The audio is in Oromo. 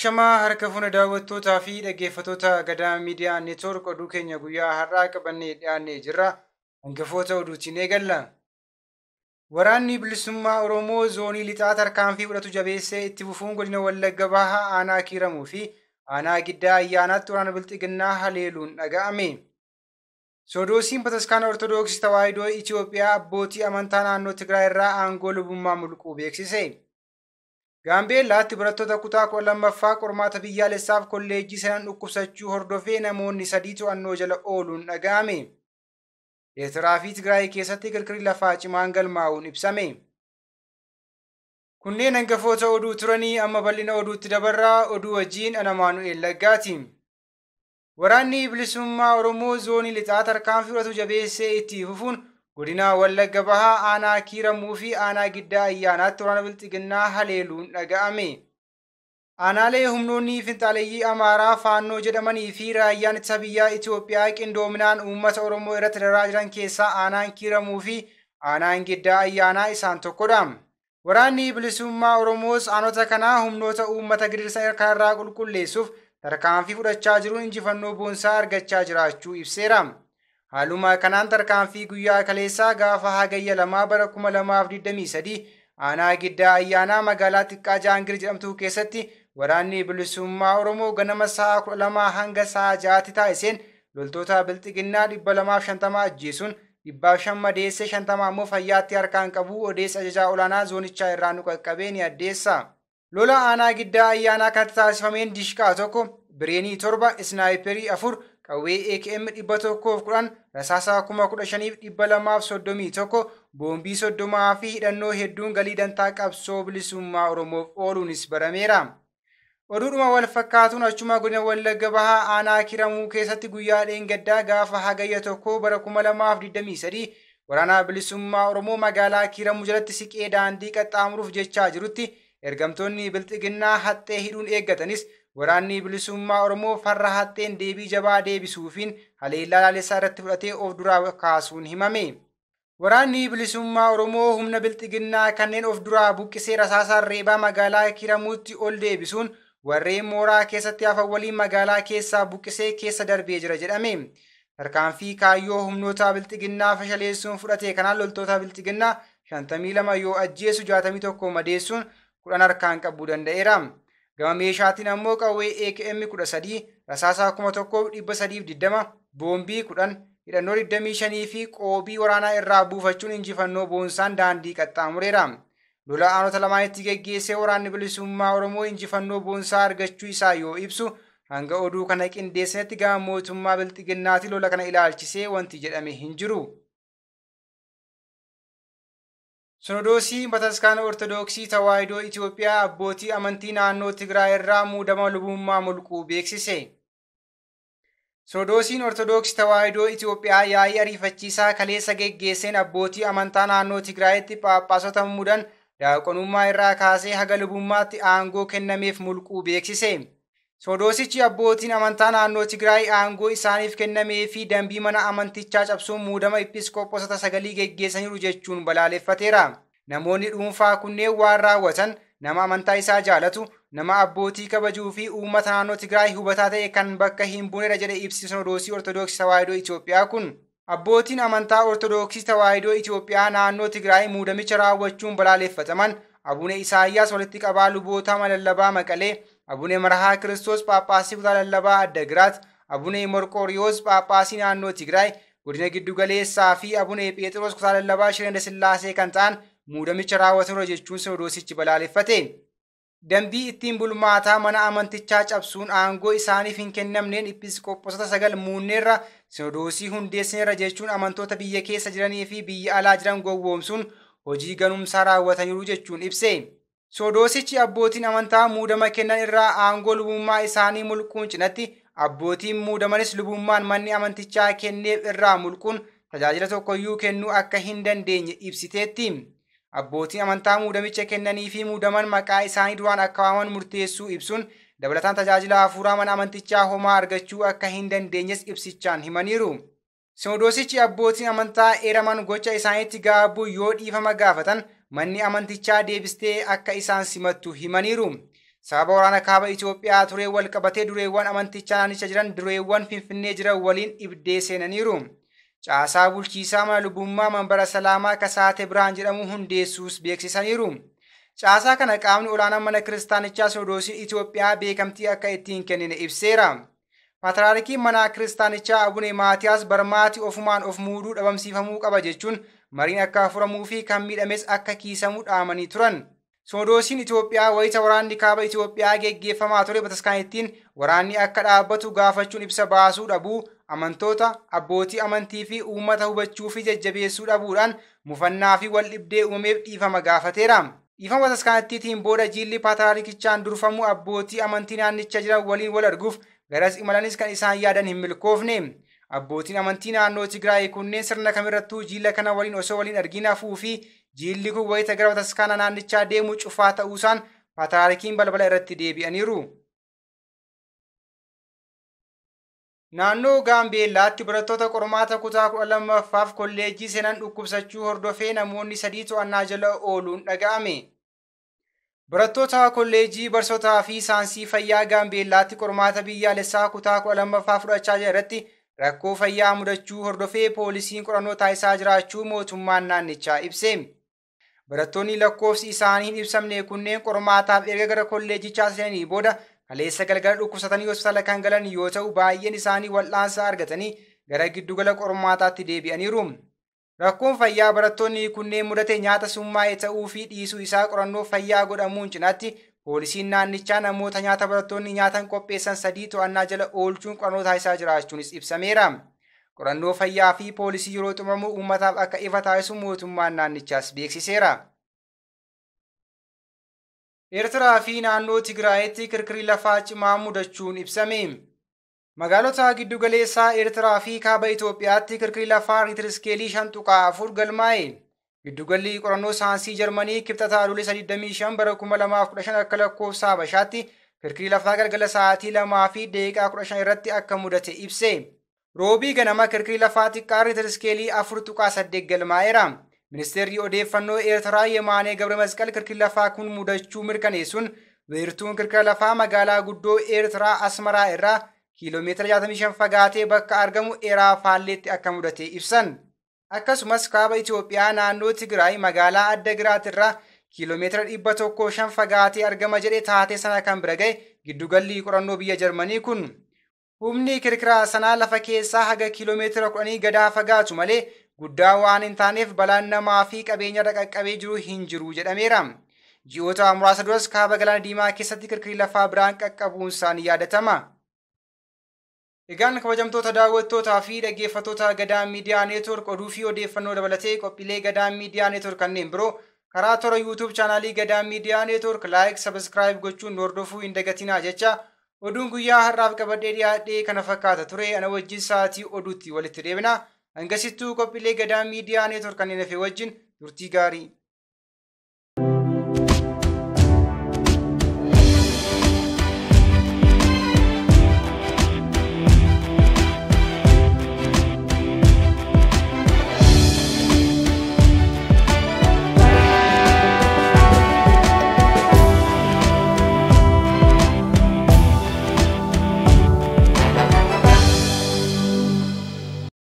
Ashamaa harka fuuna daawwattootaa fi dhaggeeffattoota Gadaa Miidiyaa Neetwoork oduu keenya guyyaa har'aa qabannee dhiyaannee jirra. Hangafoota oduutiin eegalla. Waraanni bilisummaa Oromoo zoonii lixaa tarkaanfii fudhatu jabeessee itti fufuun godina Wallagga Bahaa aanaa Kiiramuu fi aanaa Giddaa Ayyaanaatti waraana Bilxiginnaa haleeluun dhaga'ame. Sodoosiin Bataskaana Ortoodooksii Tawaahidoo Itoophiyaa abbootii amantaa naannoo Tigraay irraa aangoo lubummaa mulquu beeksise. Gaambeellaatti barattoota kutaa 12ffaa qormaata biyyaalessaaf kolleejjii seenan dhukkubsachuu hordofee namoonni 3 to'annoo jala ooluun dhaga'ame. Eertiraa fi Tigraay keessatti kirkirri lafaa cimaan galmaa'uun ibsame. Kunneen hangafoota oduu turanii amma bal'ina oduutti dabarraa oduu wajjin ana Maanu'eel Laggaati. Waraanni bilisummaa Oromoo zoonii lixaa tarkaanfii fudhatu jabeessee itti fufuun godina Wallagga Bahaa aanaa Kiiramuu fi aanaa Giddaa Ayyaanaatti waraana Bilxiginnaa haleeluun dhaga'ame. Aanaalee humnoonni finxaaleeyyii Amaaraa Faannoo jedhamanii fi raayyaan ittisa biyyaa Itoophiyaa qindoominaan uummata Oromoo irratti dararaa jiran keessaa aanaan Kiiramuu fi aanaan Giddaa Ayyaanaa isaan tokkodha. Waraanni bilisummaa Oromoos aanota kanaa humnoota uummata gidirsan kanarraa qulqulleessuuf tarkaanfii fudhachaa jiruun injifannoo boonsaa argachaa jiraachuu ibseera. Haaluma kanaan tarkaanfii guyyaa kaleessaa gaafa hagayya 2 bara 2023 aanaa Giddaa Ayyaanaa magaalaa xiqqaa Jaangir jedhamtu keessatti waraanni bilisummaa Oromoo ganama sa'a 12 hanga sa'a 6tti taasiseen loltoota Bilxiginnaa 250 ajjeesuun 500 madeessee 50 ammoo fayyaatti harkaan qabu odeessa ajajaa olaanaa zoonichaa irraa nu qaqqabee ni addeessa. Lola aanaa Giddaa Ayyaanaa kanatti taasifameen dishqaa 1, bireenii 7, isnaayiperii 4, qawwee AKM 110, rasaasa 15,231, boombii 30 fi hidhannoo hedduun galii dantaa qabsoo bilisummaa Oromoof ooluunis barameera. Oduudhuma wal fakkaatuun achuma godina Wallagga Bahaa aanaa Kiiramuu keessatti guyyaa dheengaddaa gaafa hagayya 1 bara 2023 waraana bilisummaa Oromoo magaalaa Kiiramuu jalatti siqee daandii qaxxaamuruuf jechaa jirutti ergamtoonni Bilxiginnaa haxxee hidhuun eeggatanis waraanni bilisummaa Oromoo farra haxxeen deebii jabaa deebisuufiin haleellaa laalessaa irratti fudhatee of duraa kaasuun himame. Waraanni bilisummaa Oromoo humna Bilxiginnaa kanneen of duraa buqqisee rasaasaan reebaa magaalaa Kiiramuutti ol deebisuun warreen mooraa keessatti hafan waliin magaalaa keessaa buqqisee keessa darbee jira jedhame. Tarkaanfii kaayyoo humnoota Bilxiginnaa fashaleessuun fudhate kanaan loltoota Bilxiginnaa 52 yoo ajjeesu 61 madeessuun 10 harkaan qabuu danda'eera. Gama meeshaatiin ammoo qawwee AKM 13, rasaasa 1320, boombii 10, hidhannoo 25 fi qoobii waraanaa irraa buufachuun injifannoo boonsaan daandii qaxxaamureera. Lola aanota lamaanitti geggeessee waraanni bilisummaa Oromoo injifannoo boonsaa argachuu isaa yoo ibsu hanga oduu kana qindeessanitti gama mootummaa Bilxiginnaatti lola kana ilaalchisee wanti jedhame hin jiru. Sonodoosii Bataskaana Ortoodooksii Tawaahidoo Itoophiyaa abbootii amantii naannoo Tigraay irraa muudama lubummaa mulquu beeksise. Sonodoosiin Ortoodooksii Tawaahidoo Itoophiyaa yaa'ii ariifachiisaa kaleessa geggeesseen abbootii amantaa naannoo Tigraayitti phaaphaasota muudan daaqonummaa irraa kaasee haga lubummaatti aangoo kennameef mulquu beeksise. Sonodoosichi abbootiin amantaa naannoo Tigraay aangoo isaaniif kennamee fi dambii mana amantichaa cabsuun muudama episkooposota 9 geggeessaniiru jechuun balaaleffateera. Namoonni dhuunfaa kunneen waan raawwatan nama amantaa isaa jaalatu, nama abbootii kabajuu fi uummata naannoo Tigraay hubataa ta'e kan bakka hin buunedha jedhe ibsi Sonodoosii Ortoodooksii Tawaahidoo Itoophiyaa kun. Abbootiin amantaa Ortoodooksii Tawaahidoo Itoophiyaa naannoo Tigraay muudamicha raawwachuun balaaleffataman Abune Isaayyaas walitti qabaa luboota lallabaa Maqalee, Abune Marhaa Kiristoos Phaaphaasii kutaa lallabaa Addagiraat, Abune Morqooriyoos Phaaphaasii naannoo Tigraay godina Giddugaleessaa fi Abune Phexros kutaa lallabaa Shiree Sillaasee kan ta'an muudamicha raawwataniiru jechuun Sonodoosichi balaaleffate. Dambii ittiin bulmaataa mana amantichaa cabsuun aangoo isaaniif hin kennamneen episkooposota 9 muunneerra Sonodoosii hundeessineerra jechuun amantoota biyya keessa jiranii fi biyya alaa jiran gowwoomsuun hojii ganumsaa raawwataniiru jechuun ibse. Sonodoosichi abbootiin amantaa muudama kennan irraa aangoo lubummaa isaanii mulquun cinatti abbootiin muudamanis lubummaan manni amantichaa kenneef irraa mulquun tajaajila tokkoyyuu kennuu akka hin dandeenye ibsiteetti. Abbootiin amantaa muudamicha kennanii fi muudaman maqaa isaanii duraan akka waaman murteessuu ibsuun dabalataan tajaajila hafuuraa mana amantichaa homaa argachuu akka hin dandeenyes ibsichaan himaniiru. Sonodoosichi abbootiin amantaa eeraman gocha isaaniitti gaabbuu yoo dhiifama gaafatan manni amantichaa deebistee akka isaan simattu himaniiru. Sababa waraana kaaba Itoophiyaa turee wal qabatee dureewwan amantichaa naannicha jiran dureewwan Finfinnee jiran waliin dhibdee seenaniiru. Caasaa bulchiisaa mana lubummaa Manbara Salaamaa Kasaatee Birhaan jedhamu hundeessuus beeksisaniiru. Caasaa kana qaamni olaanaan mana kiristaanichaa Sinodoosiin Itoophiyaa beekamtii akka ittiin kennine ibseera. Paatiraarikiin mana kiristaanichaa Abune Maatiyaas barmaati ofumaan of muuduu dhabamsiifamuu qaba jechuun mariin akka furamuu fi kan miidhames akka kiisamu dhaamanii turan. Sinodoosiin Itoophiyaa wayita waraanni kaaba Itoophiyaa geggeeffamaa ture bataskaanittiin waraanni akka dhaabbatu gaafachuun ibsa baasuu dhabuu amantoota, abbootii amantii fi uummata hubachuu fi jajjabeessuu dhabuudhaan mufannaa fi wal dhibdee uumameef dhiifama gaafateera. Dhiifama bataskaanittiin booda jiilli paatiraarikichaan durfamu abbootii amantii naannicha jiran waliin wal arguuf garas imalanis kan isaan yaadan hin milkoofne. Abbootiin amantii naannoo Tigraay kunneen sirna kamirrattuu jiila kana waliin osoo waliin argin hafuu fi jiilli kun wayita gara bataskaana naannichaa deemu cufaa ta'uusaan paatiraarikiin balbala irratti deebi'aniiru. Naannoo Gaambeellaatti barattoota qormaata kutaa 12ffaaf kolleejjii seenan dhukkubsachuu hordofee namoonni 3 to'annaa jala ooluun dhaga'ame. Barattoota kolleejjii barsiisotaa fi saayinsii fayyaa Gaambeellaatti qormaata biyyaalessaa kutaa 12ffaa fudhachaa jiran irratti rakkoo fayyaa mudachuu hordofee poolisiin qorannoo taasisaa jiraachuu mootummaan naannichaa ibse. Barattoonni lakkoofsi isaanii hin ibsamne kunneen qormaataaf erga gara kolleejjichaa seenanii booda kaleessa galgala dhukkubsatanii hospitaala kan galan yoo ta'u baay'een isaanii wal'aansa argatanii gara giddugala qormaataatti deebi'aniiru. Rakkoon fayyaa barattoonni kunneen mudate nyaata summaa'e ta'uu fi dhiisuu isaa qorannoo fayyaa godhamuun cinaatti poolisiin naannichaa namoota nyaata barattoonni nyaatan qopheessan 3 to'annaa jala oolchuun qorannoo taasisaa jiraachuunis ibsameera. Qorannoo fayyaa fi poolisii yeroo xumuramu uummataaf akka ifa taasisu mootummaan naannichaas beeksiseera. Eertiraa fi naannoo Tigraayitti kirkirri lafaa cimaa mudachuun ibsame. Magaalota giddugaleessaa Eertiraa fi kaaba Itoophiyaatti kirkirri lafaa riichtar iskeelii 5.4 galmaa'e. Giddugalli qorannoo saayinsii Jarmanii kibxata Adoolessa 25 bara 2015 akka lakkoofsa Habashaatti kirkirri lafaa galgala sa'aatii 2:15 irratti akka mudate ibse. Roobii ganama kirkirri lafaa xiqqaa riichtar iskeelii 4.8 galmaa'eera. Ministeerri odeeffannoo Eertiraa Yemaanee Gabra Masqal kirkirri lafaa kun mudachuu mirkaneessuun wiirtuun kirkira lafaa magaalaa guddoo Eertiraa Asmaraa irraa kiiloomeetira 65 fagaatee bakka argamu Eeraa Faalleetti akka mudate ibsan. Akkasumas kaaba Itoophiyaa naannoo Tigraay magaalaa Adda Giraat irraa kiiloomeetira 105 fagaatee argama jedhe taatee sana kan bira ga'e giddugalli qorannoo biyya Jarmanii kun. Humni kirkiraa sanaa lafa keessaa haga kiiloomeetira 10 gadaa fagaatu malee guddaa waan hin taaneef balaan namaa fi qabeenya qaqqabee jiru hin jiru jedhameera. Ji'oota muraasa duras kaaba galaana diimaa keessatti kirkirri lafaa biraan qaqqabuun isaanii yaadatama. Egaan kabajamtoota daawwattootaa fi dhaggeeffattoota Gadaa Miidiyaa Neetwoork oduu fi odeeffannoo dabalatee qophiilee Gadaa Miidiyaa Neetwoork kanneen biroo karaa toora YouTube chaanaalii Gadaa Miidiyaa Neetwoork like, subscribe gochuun hordofuu hin dagatinaa jecha oduun guyyaa har'aaf qabadhee dhiyaadhee kana fakkaata ture. Ana wajjin sa'aatii oduutti walitti deebina. Hangasittuu qophiilee Gadaa Miidiyaa Neetwoork kanneen hafe wajjin turtii gaarii.